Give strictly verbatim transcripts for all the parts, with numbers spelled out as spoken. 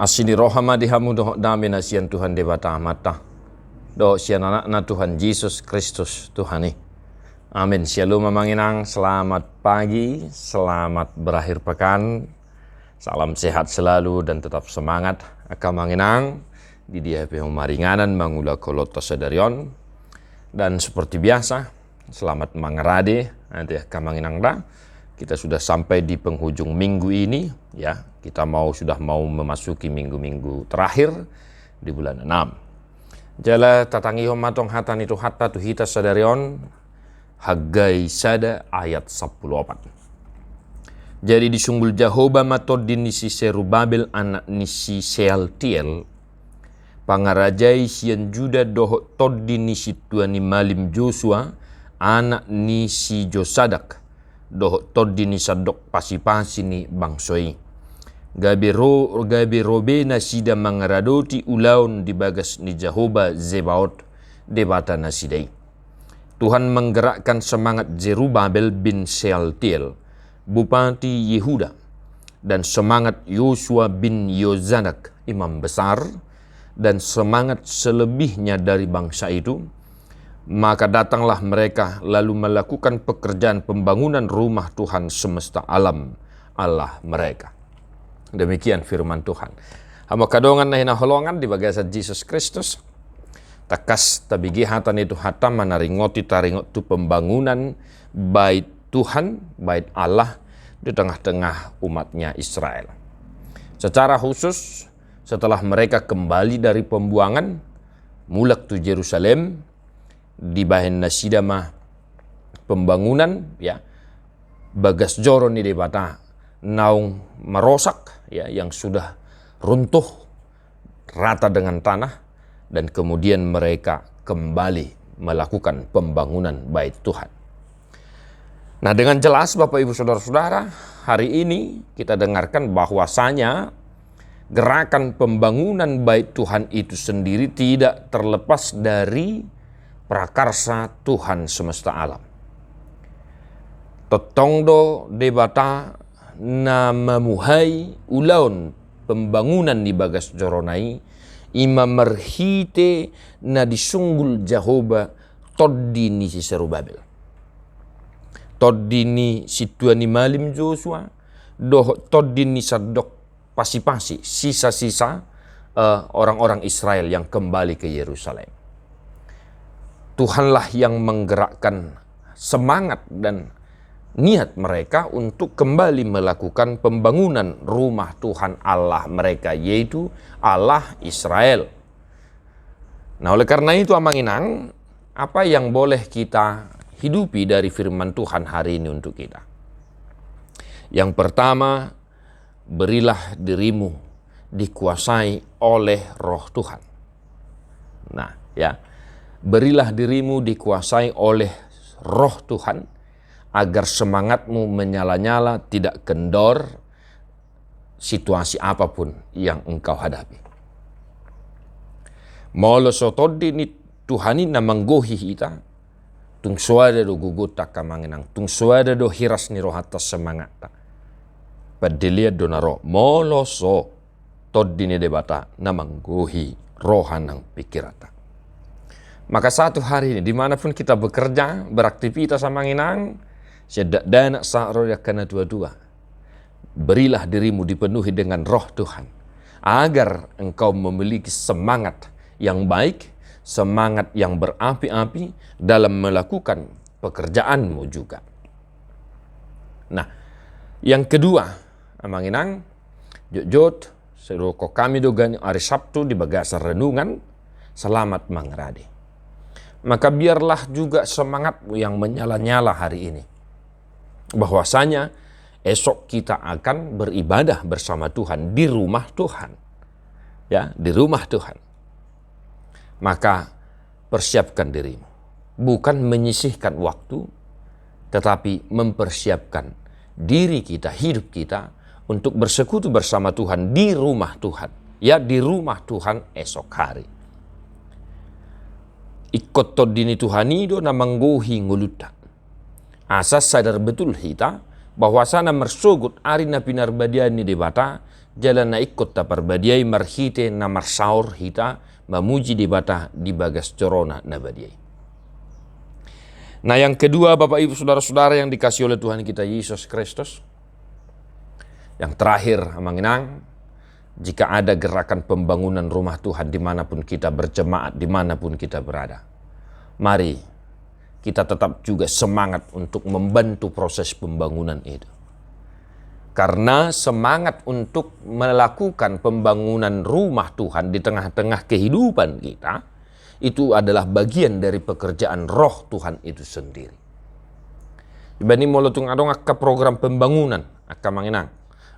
Asi ni roha ma di hamu dohot dame na sian Tuhan Debata Amanta dohot sian Anakna Tuhan Jesus Kristus Tuhan i. Amin. Syalom amang inang, selamat pagi, selamat berakhir pekan. Salam sehat selalu dan tetap semangat angka amang inang, di dia pe hamu maringanan mangulahon holongta sadari on. Dan seperti biasa, selamat mangarade, ate angka amang inang da. Kita sudah sampai di penghujung minggu ini, ya. Kita mau, sudah mau memasuki minggu-minggu terakhir di bulan enam. Jala tatangihon ma tong hata ni Tuhanta tu hita sadari on, Haggai sada ayat sampulu opat. Jadi disunggul Jahowa ma tondi ni si Serubabel anak ni si Sealtiel, pangarajai sian Juda, dohot tondi ni sintua ni malim Josua anak ni si Josadak, dohot tondi ni sandok pasipasi ni bangso i. Gabe ro-, gabe ro be nasida mangaradoti ulaon di bagas ni Jahowa Zebaot, Debata nasida i. Tuhan menggerakkan semangat Zerubabel bin Sealtiel, bupati Yehuda, dan semangat Yosua bin Yozadak, imam besar, dan semangat selebihnya dari bangsa itu, maka datanglah mereka lalu melakukan pekerjaan pembangunan rumah Tuhan semesta alam, Allah mereka. Demikian firman Tuhan. Hamu angka dongan na hinaholongan di bagasan Jesus Kristus, tangkas tabege hata ni Tuhanta manaringoti taringot tu pembangunan bait Tuhan, bait Allah di tengah-tengah umatnya Israel. Secara khusus, setelah mereka kembali dari pembuangan, mulak tu Jerusalem, dibahen nasida ma pembangunan, ya, bagas joro ni Debata naung marosak, ya, yang sudah runtuh rata dengan tanah, dan kemudian mereka kembali melakukan pembangunan bait Tuhan. Nah, dengan jelas, Bapak, Ibu, Saudara-saudara, hari ini kita dengarkan bahwasanya gerakan pembangunan bait Tuhan itu sendiri tidak terlepas dari prakarsa Tuhan semesta alam. Tongtong do Debata na mamuhai ulaon pembangunan di bagas jorona i, i ma marhite na disunggul Jahowa tondi ni si Serubabel, tondi ni sintua ni malim Josua, dohot tondi ni sandok pasipasi, sisa-sisa, eh, orang-orang Israel yang kembali ke Yerusalem. Tuhanlah yang menggerakkan semangat dan niat mereka untuk kembali melakukan pembangunan rumah Tuhan Allah mereka, yaitu Allah Israel. Nah, oleh karena itu, amang inang, apa yang boleh kita hidupi dari firman Tuhan hari ini untuk kita? Yang pertama, berilah dirimu dikuasai oleh Roh Tuhan. Nah, ya, berilah dirimu dikuasai oleh Roh Tuhan, agar semangatmu menyala-nyala, tidak kendor, situasi apapun yang engkau hadapi. Molo so tondi ni Tuhan i na manggohi hita, tung soada do gogonta, angka amang inang, tung soada do hiras ni rohanta, semangatta. Pandelean do na ro, molo so tondi ni Debata na manggohi roha nang pikiranta. Maka satu hari ini, dimanapun kita bekerja, beraktivitas, amang inang, sian dakdanak sahat ro di angka na tua-tua, berilah dirimu dipenuhi dengan Roh Tuhan, agar engkau memiliki semangat yang baik, semangat yang berapi-api dalam melakukan pekerjaanmu juga. Nah, yang kedua, amang inang, jotjot, sidohonon hami do ganup ari Sabtu di bagasan renungan, selamat mangarade. Maka biarlah juga semangatmu yang menyala-nyala hari ini, bahwasanya esok kita akan beribadah bersama Tuhan di rumah Tuhan. Ya, di rumah Tuhan. Maka persiapkan dirimu. Bukan menyisihkan waktu, tetapi mempersiapkan diri kita, hidup kita, untuk bersekutu bersama Tuhan di rumah Tuhan. Ya, di rumah Tuhan esok hari. Ingkon tondi ni Tuhan i do na manggohi ngolunta. Asa sadar betul hita Bahwasana marsogot ari na pinarbadiaan ni Debata, jala na ingkon taparbadiai marhite na marsaor hita mamuji Debata di bagas joroNa na badia i. Nah, yang kedua, Bapak Ibu Saudara-saudara yang dikasihi oleh Tuhan kita Yesus Kristus, yang terakhir, Amang Inang, jika ada gerakan pembangunan rumah Tuhan dimanapun kita berjemaat, dimanapun kita berada, mari kita tetap juga semangat untuk membantu proses pembangunan itu. Karena semangat untuk melakukan pembangunan rumah Tuhan di tengah-tengah kehidupan kita, itu adalah bagian dari pekerjaan Roh Tuhan itu sendiri. Ibani molo tung adong angka program pembangunan, angka Amang Inang,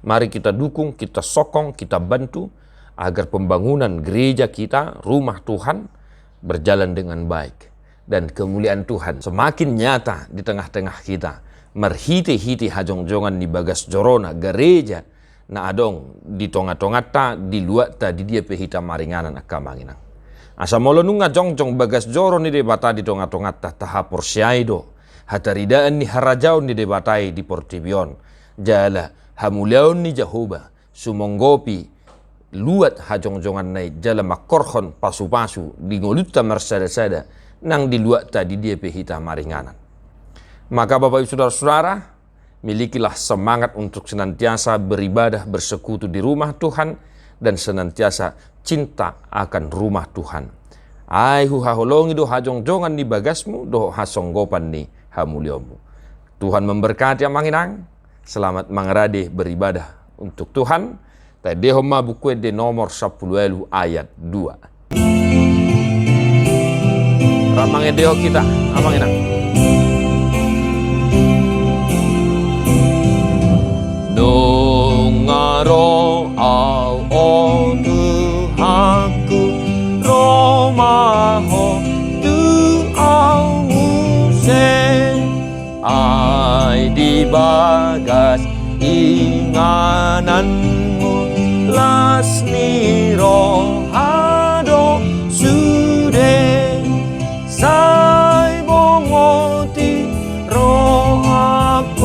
mari kita dukung, kita sokong, kita bantu agar pembangunan gereja kita, rumah Tuhan, berjalan dengan baik. Dan kemuliaan Tuhan semakin nyata di tengah-tengah kita. Marhite-hite hajongjongan ni bagas joroNa, gareja na adong di tonga-tonganta, di luatta, di dia pe hita maringanan, angka Amang Inang. Asa molo nunga jongjong bagas joro ni Debata di tonga-tonganta, tahaporseai do hataridaan ni harajaon ni Debata i di portibi on, jala hamuliaon ni Jahowa sumonggopi luat hajongjonganna i jala mangkorhon pasu-pasu di ngolunta marsada-sada nang di luatta, di dia pe hita maringanan. Maka Bapak Ibu Saudara-saudara, milikilah semangat untuk senantiasa beribadah, bersekutu di rumah Tuhan, dan senantiasa cinta akan rumah Tuhan. Ai huhaholongi do hajongjongan ni bagasmu dohot hasonggopan ni hamuliaonmu. Tuhan memberkati, Amang Inang. Selamat mangarade beribadah untuk Tuhan. Taendehon ma Buku Ende nomor sampulu ualu ayat dua. Rap mangendehon hita, Amang Inang. Nunga ro Au, o Tuhanku, ro ma Ho tu au muse. Ai di bagas ingananmu las ni roha do sude. Sai bongoti rohangkon,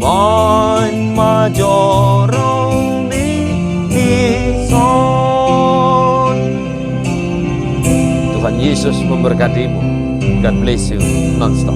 baen ma joro ni dison. Tuhan Yesus memberkatimu. God bless you nonstop.